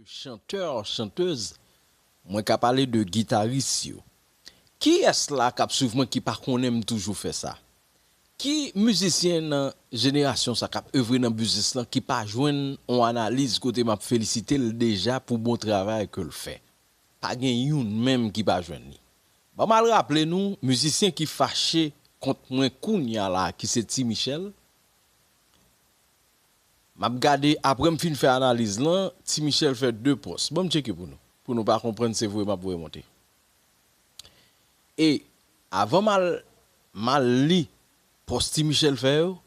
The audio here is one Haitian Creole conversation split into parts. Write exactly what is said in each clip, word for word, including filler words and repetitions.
Chantè, chantèz, mwen ka pale de gitaris yo. Kiyès la k ap swiv mwen ki pa konnen m toujou fè sa? Ki mizisyen nan jenerasyon sa k ap evre nan biznis lan ki pa jwenn on analiz kote m ap felisite l deja pou bon travay ke l fè? Pa gen youn menm ki pa jwenn li. Ban m al raple nou, mizisyen ki fache kont mwen kounya la, ki se Ti Michel, m ap gade, apre m fin fè analiz lan, Ti Michel fè de pòs. Ban m tcheke pou nou. Pou nou pa konprann, se vre m ap voye monte. E avan m al, m al li pòs Ti Michel fè yo,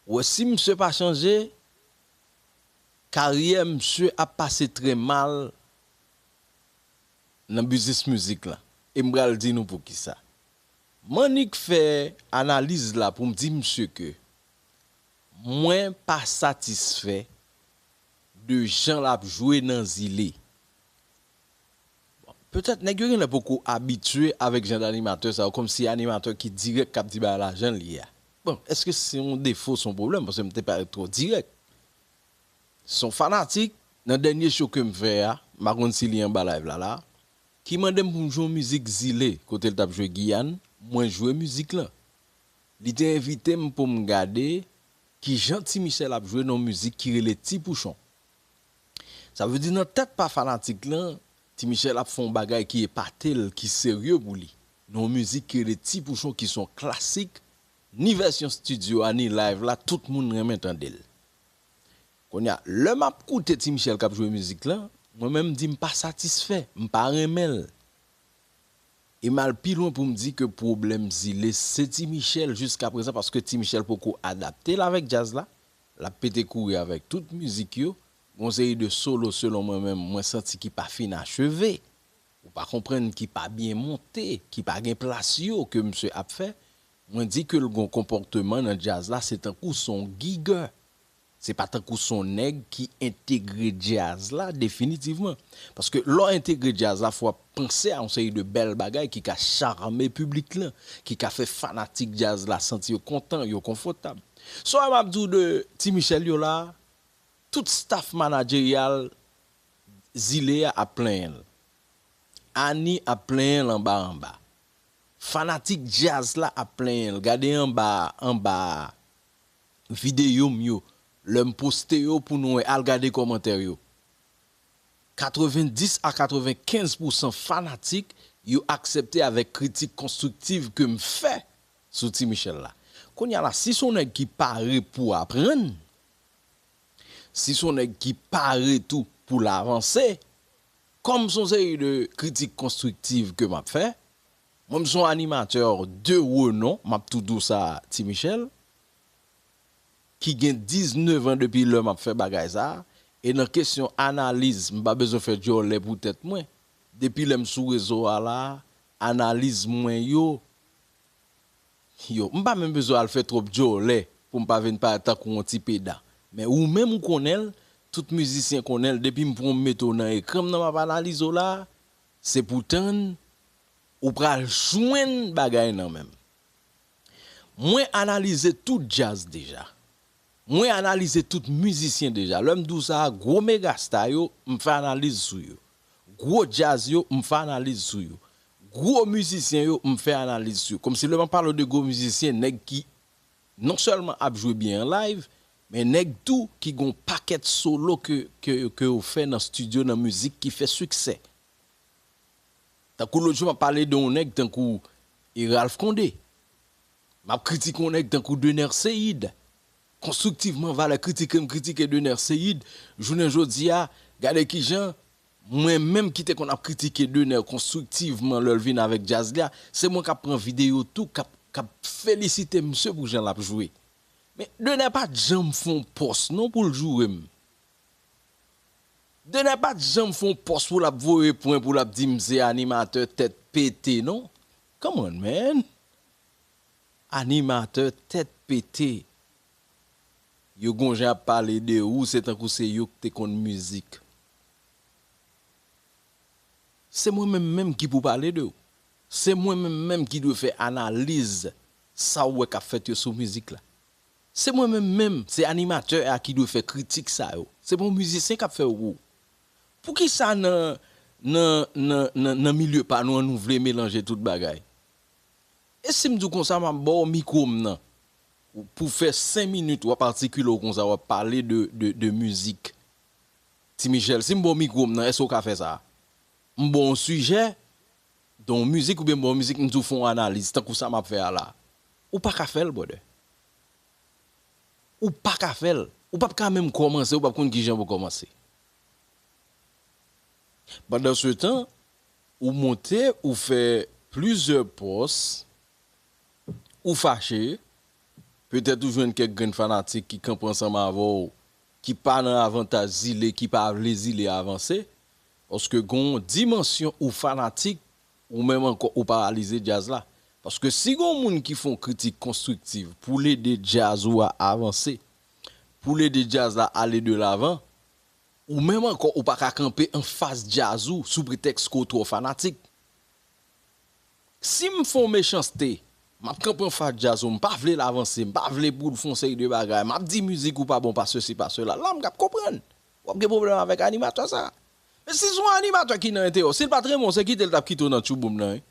ou wè si misye pa chanje, karyè misye ap pase trè mal nan biznis mizik lan. E m pral di nou poukisa. M annik fè analiz la pou m di misye ke mwen pa satisfè de jan l ap jwe nan Zile. Bon, petèt nèg yo genlè poko abitye avèk jan d animatè sa yo, kòmsi animatè ki dirèk k ap di bagay la jan l ye a. Bon, èske se yon defo, se yon pwoblèm, paske m te parèt twò dirèk? Se yon fanatik, nan dènye show ke m fè a, m pa konn si li anba live la la, ki mande m pou m jwe yon mizik Zile, kote l t ap jwe Giyàn, mwen jwe mizik lan. Li te envite m pou m gade kijan Ti Michel ap jwe nan yon mizik ki rele Ti Pouchon. Sa vle di nan tèt pa fanatik lan, Ti Michel ap fè yon bagay ki epate l, ki serye pou li. Nan yon mizik ki rele Ti Pouchon, ki se yon klasik, ni vèsyon estidyo a, ni live la, tout moun renmen tande l. Kounye a, lè m ap koute Ti Michel k ap jwe mizik lan, mwen menm m di m pa satisfè, m pa renmen l. E m al pi lwen pou m di ke pwoblèm Zile se Ti Michel jiska prezan, paske Ti Michel poko adapte l avèk djaz la. L ap pete kouri avèk tout mizik yo. Gon seri de solo, selon mwen menm, mwen santi ki pa fin acheve. Ou pa konprann, ki pa byen monte, ki pa gen plas yo ke misye ap fè. Mwen di ke l gon konpòteman nan djaz la, se tankou se yon gigè. Se pa tankou se yon nèg ki entegre djaz la definitivman. Paske lè w entegre djaz la, fò w ap panse a yon seri de bèl bagay ki ka chame piblik lan, ki ka fè fanatik djaz la santi yo kontan, yo konfòtab. Sa m ap di w de Ti Michel yo la, tout staff managerial Zile a ap plenyen l. Ani ap plenyen l anba anba. Fanatik djaz la ap plenyen l. Gade anba, anba videyo m yo. Lè m poste yo pou nou wè, al gade kòmantè yo. Katrevenndis a katrevenkenz pousan fanatik yo aksepte avèk kritik konstriktiv ke m fè sou Ti Michel la. Kounye a la, si se yon nèg ki pare pou aprann, si se yon nèg ki pare tou pou l avanse, kòm se yon seri de kritik konstriktiv ke m ap fè, mwen m se yon animatè de renon, m ap tou di w sa, Ti Michel, ki gen diznèf an depi lè m ap fè bagay sa a, e nan kesyon analiz, m pa bezwen fè djòlè pou tèt mwen. Depi lè m sou rezo a la, analiz mwen yo, yo, m pa menm bezwen al fè twòp djòlè pou m pa vin parèt tankou yon ti peda. Men ou menm ou konnen l, tout mizisyen konnen l, depi m pran w m mete w nan ekran m nan m ap analize w la, se pou tann ou pral jwenn bagay nan men m. Mwen analize tout djaz deja. Mwen analize tout mizisyen deja. Lè m di w sa, gwo megasta yo, m fè analiz sou yo. Gwo djaz yo, m fè analiz sou yo. Gwo mizisyen yo, m fè analiz sou yo. Kòmsi lè m ap pale w de gwo mizisyen, nèg ki non sèlman ap jwe byen an live, men nèg tou ki gon pakèt solo ke, ke, ke yo fè nan estidyo, nan mizik ki fè siksè. Tankou lòt jou, m ap pale de yon nèg tankou e Ralph Condé. M ap kritike yon nèg tankou Dener Seid. Konstriktivman, valè kritike m kritike Dener Seid. Jounen jodi a, gade kijan mwen menm ki te konn ap kritike Dener konstriktivman lè l vin avèk djaz li a, se mwen k ap pran videyo tou, k ap, k ap felisite misye pou jan l ap jwe. Men Dener pa t janm fè yon pòs non pou l joure m. Dener pa t janm fè yon pòs pou l ap voye pwen, pou l ap di m se animatè tèt pete non. Come on, man. Animatè tèt pete. Yo gon jan ap pale de ou, se tankou se yo k te konn mizik. Se mwen menm menm ki pou pale de ou. Se mwen menm menm ki dwe fè analiz sa w wè k ap fèt yo sou mizik la. Se mwen menm menm, se animatè a ki dwe fè kritik sa yo. Se pa yon mizisyen k ap fè yo pou ou. Poukisa nan, nan, nan, nan, nan milye pa nou an, nou vle melanje tout bagay? E si m di w konsa, m ap ba w mikwo m nan. Pou fè senk minit, w ap atikile w konsa, w ap pale de, de, de mizik. Ti Michel, si m ba w mikwo m nan, èske w ka fè sa? M ba w yon sijè, de yon mizik oubyen m ba w yon mizik, m di w fè yon analiz, tankou sa m ap fè a la. Ou pa ka fè l, brother. Ou pa ka fè l. Ou p ap ka menm kòmanse, ou p ap konn kijan pou kòmanse. Pandan se tan, ou monte, ou fè plizyè pòs, ou fache, petèt ou jwenn kèk grenn fanatik ki kanpe ansanm avè w, ki pa nan avantaj Zile, ki pa vle Zile avanse, paske gon dimansyon ou fanatik, ou menm ankò ou paralize djaz la. Paske si gon moun ki fè yon kritik konstriktiv pou l ede djaz ou a avanse, pou l ede djaz la ale de lavan, ou menm ankò ou pa ka kanpe anfas djaz ou sou pretèks ke w twò fanatik. Si m fè yon mechanste, m ap kanpe anfas djaz ou, m pa vle l avanse, m pa vle pou l fè yon seri de bagay, m ap di mizik ou pa bon pa sesi, pa sela, la m k ap konprann. W ap gen pwoblèm avèk animatè sa. Men si se yon animatè ki nan enterè w, si l pa t renmen w, se kite l t ap kite w nan tchouboum nan, wi.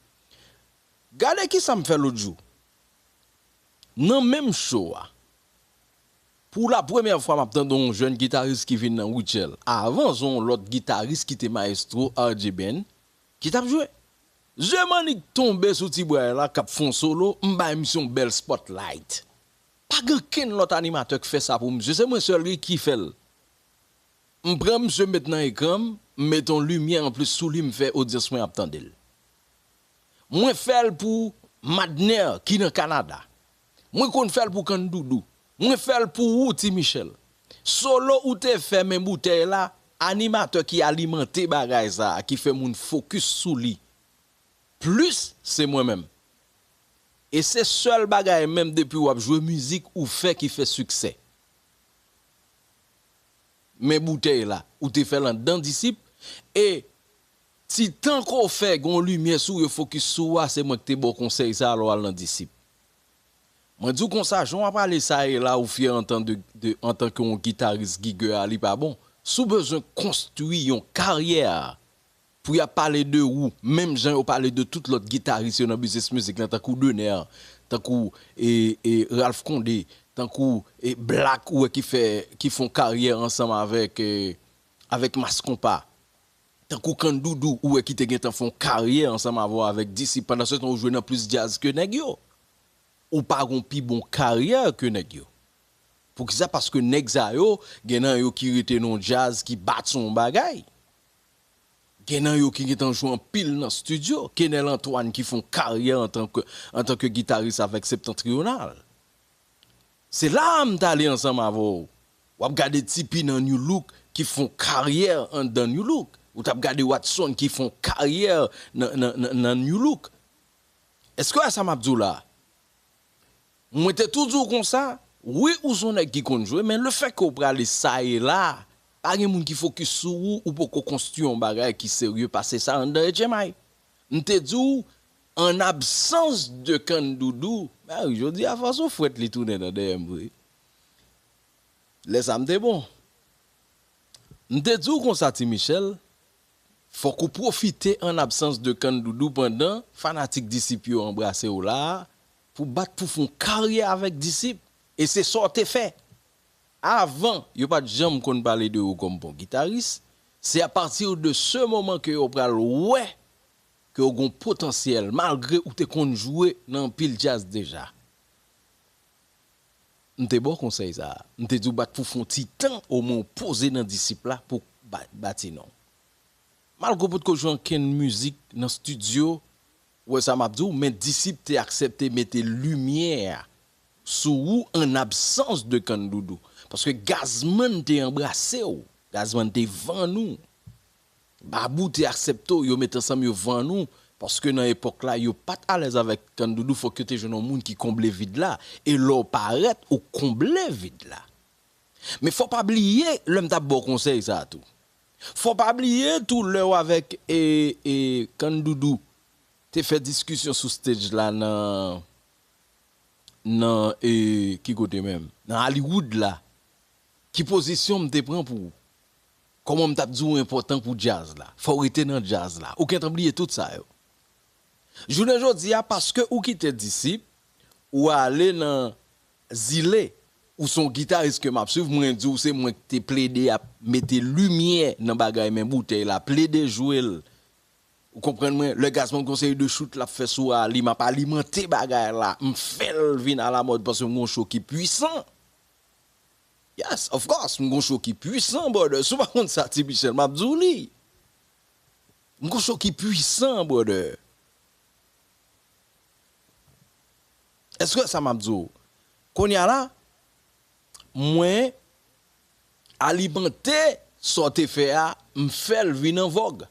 Gade kisa m fè lòt jou. Nan menm show a, pou la premyè fwa m ap tande yon jèn gitaris ki vin nan Rutshelle. Avan, se yon lòt gitaris ki te mayestwo R J Band ki t ap jwe. Zye m annik tonbe sou ti bway la k ap fè yon solo, m bay misye yon bèl spotlight. Pa gen okenn lòt animatè k fè sa pou misye, se mwen sèl wi ki fè l. M pran misye m met nan ekran m, m mete yon limyè anplis sou li, m fè odyans mwen ap tande l. Mwen fè l pou Madner ki nan Kanada. Mwen konn fè l pou Kandoudou. Mwen fè l pou ou, Ti Michel. Solo ou te fè men boutèy la, animatè ki alimante bagay sa a, ki fè moun fokis sou li plis, se mwen menm. E se sèl bagay menm depi w ap jwe mizik ou fè ki fè siksè. Men boutèy la, ou te fè l anndan Disip, e ti tan ke w fè gen yon limyè sou yo fokis sou ou a, se mwen ki te ba w konsèy sa a lè w al nan Disip. Mwen di w konsa, jan w ap ale sa e la, ou fyè antan de, de, antanke yon gitaris gigè a, li pa bon. Si w bezwen konstwi yon karyè a, pou y ap pale de ou, menm jan yo pale de tout lòt gitaris yo nan biznis mizik lan, tankou Dener, tankou e, e Ralph Condé, tankou e Black, ou wè ki fè, ki fè yon karyè ansanm avèk, e, avèk Mass Konpa. Tankou Kandoudou, ou wè ki te gentan fè yon karyè ansanm avè w avèk Disip. Pandan se tan, ou jwe nan plis djaz ke nèg yo. Ou pa gon pi bon karyè ke nèg yo. Poukisa? Paske nèg sa yo, gen nan yo ki rete nan yon djaz ki bat sou yon bagay. Gen nan yo ki gentan jwe anpil nan estidyo. Kenel Antoine ki fè yon karyè antanke, antanke gitaris avèk Septentrional. Se la a m t ale ansanm avè w. W ap gade Tipi nan New Look ki fè yon karyè anndan New Look. Ou t ap gade Watson ki fè yon karyè nan, nan, nan, nan New Look. Èske w wè sa m ap di w la? Mwen te tou di w konsa, wi, ou se yon nèg ki konn jwe, men lefètke w prale sa e la, pa gen moun ki fokis sou ou, ou poko konstwi yon bagay ki serye pase sa anndan H M I. M te di w, an absans de Kandoudou, Mari, jodi a fòs ou fwèt li tounen nan dèyè m vre. Lè sa m te bon. M te di w konsa, Ti Michel, fòk ou pwofite an absans de Kandoudou pandan fanatik Disip yo anbrase w la a, pou bat pou fè yon karyè avèk Disip. E se sa w te fè. Avan, yo pa t janm konn pale de ou kòm bon gitaris. Se apati de se moman ke yo pral wè ke w gon potansyèl, malgre ou te konn jwe nan anpil djaz deja. M te ba w konsèy sa a. M te di w bat pou fè yon ti tan, omwen w poze nan Disip la pou ba-, bati non w. Malgre w potko jwe ankenn mizik nan estidyo, ou wè sa m ap di w, men Disip te aksepte mete limyè a sou ou an absans de Kandoudou. Paske Gazman te anbrase w, Gazman te vann ou. Babou te aksepte w, yo met ansanm, yo vann ou, paske nan epòk la, yo pa t alèz avèk Kandoudou, fòk yo te jwenn yon moun ki konble vid la. E lè w parèt, ou konble vid la. Men fò w pa bliye, lè m t ap ba w konsèy sa a tou. Fò w pa bliye tou, lè w avèk, e, e, Kandoudou te fè diskisyon sou stage la nan, nan, e, ki kote menm? Nan Hollywood la. Ki pozisyon m te pran pou ou? Kòman m t ap di w enpòtan pou djaz la? Fò w rete nan djaz la. Ou gentan bliye tout sa yo. Jounen jodi a, paske ou kite Disip, ou ale nan Zile, ou se yon gitaris ke m ap swiv, mwen di w se mwen ki te plede ap mete limyè nan bagay men boutèy la, plede jwe l. Ou konprann mwen? Lè Gazzman gon seri de shoot l ap fè sou Ali, m ap alimante bagay la, m fè l vin alamòd paske m gon show ki pwisan. Yes, of course, m gon show ki pwisan, brother. Si w pa konn sa, Ti Michel, m ap di w li. M gon show ki pwisan, brother. Èske sa m ap di w? Kounye a la, mwen alimante sa w te fè a, m fè l vin an vòg.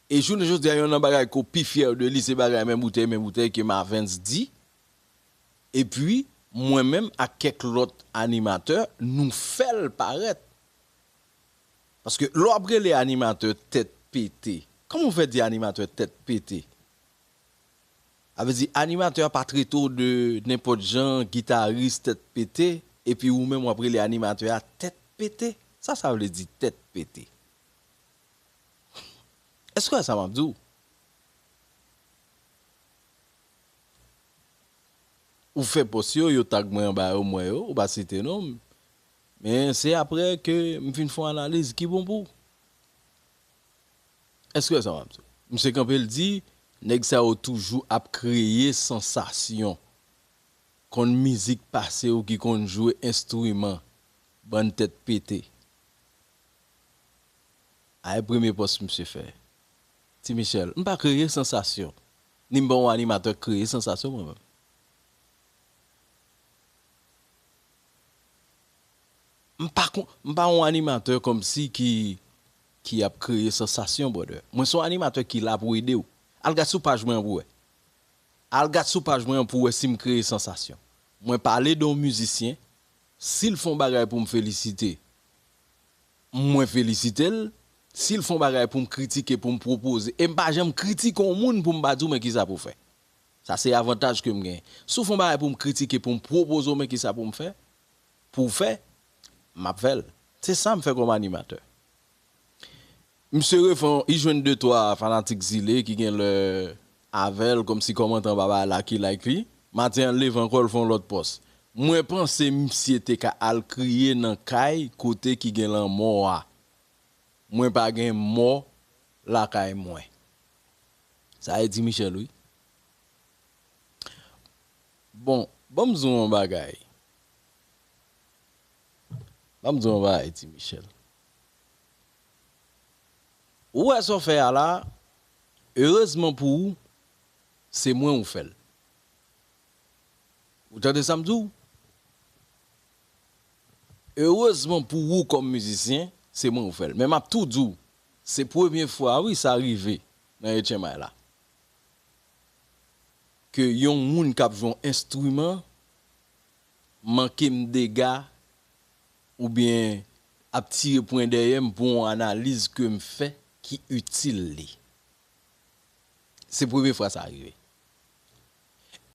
E jounen jodi a, youn nan bagay ke w pi fyè de li, se bagay men boutèy, men boutèy ke Mavens di. Epi, mwen menm ak kèk lòt animatè, nou fè l parèt. Paske lè w ap rele animatè tèt pete, kòman w fè di animatè tèt pete? Sa vle di animatè a pa trete w de nenpòt jan, gitaris tèt pete, epi ou menm w ap rele animatè a tèt pete. Sa sa vle di tèt pete? Èske w wè sa m ap di w? Ou fè pòs yo, yo tag mwen anba yo, m wè yo, ou pa site non m. Men se aprè ke m fin fè yon analiz ki bon pou w. Èske w wè sa m ap di w? Misye kanpe l di, nèg sa yo toujou ap kreye sansasyon. Konn mizik pase yo ki konn jwe enstriman, bann tèt pete. A e premye pòs misye fè. Ti Michel, m pa kreye sansasyon. Ni m pa yon animatè k kreye sansasyon mwen menm. M pa kon, m pa yon animatè kòmsi ki, ki ap kreye sansasyon, brother. Mwen se yon animatè ki la pou ede w. Al gad sou paj mwen an pou wè. Al gad sou paj mwen an pou wè si m kreye sansasyon. Mwen pale de yon mizisyen, si l fè yon bagay pou m felisite, mwen felisite l. Si l fè yon bagay pou m kritike, pou m pwopoze, e m pa janm kritike yon moun pou m pa di w men kisa pou w fè. Sa se avantaj ke m genyen. Si w fè yon bagay pou m kritike, pou m pwopoze w men kisa pou m fè, pou w fè, m ap fè l. Se sa m fè kòm animatè. Misye refè, li jwenn de twa fanatik Zile ki gen lè avè l, kòmsi kòmantè anba bagay la ki like li. Maten an, l leve ankò, l fè yon lòt pòs. Mwen panse misye te ka al kriye nan kay kote ki gen lanmò a. Mwen pa gen mò lakay mwen. Sa e Ti Michel, wi. Bon, ban m di w yon bagay. Ban m di w yon bagay, Ti Michel. Ou wè sa w fè a la, erezman pou ou, se mwen ou fè l. Ou tande sa m di w? Erezman pou ou kòm mizisyen, se mwen ou fè l. Men m ap tou di w, se premye fwa, wi, sa rive nan H M I la. Ke yon moun k ap jwe yon enstriman manke m dega oubyen ap tire pwen dèyè m pou yon analiz ke m fè ki itil li. Se premye fwa sa rive.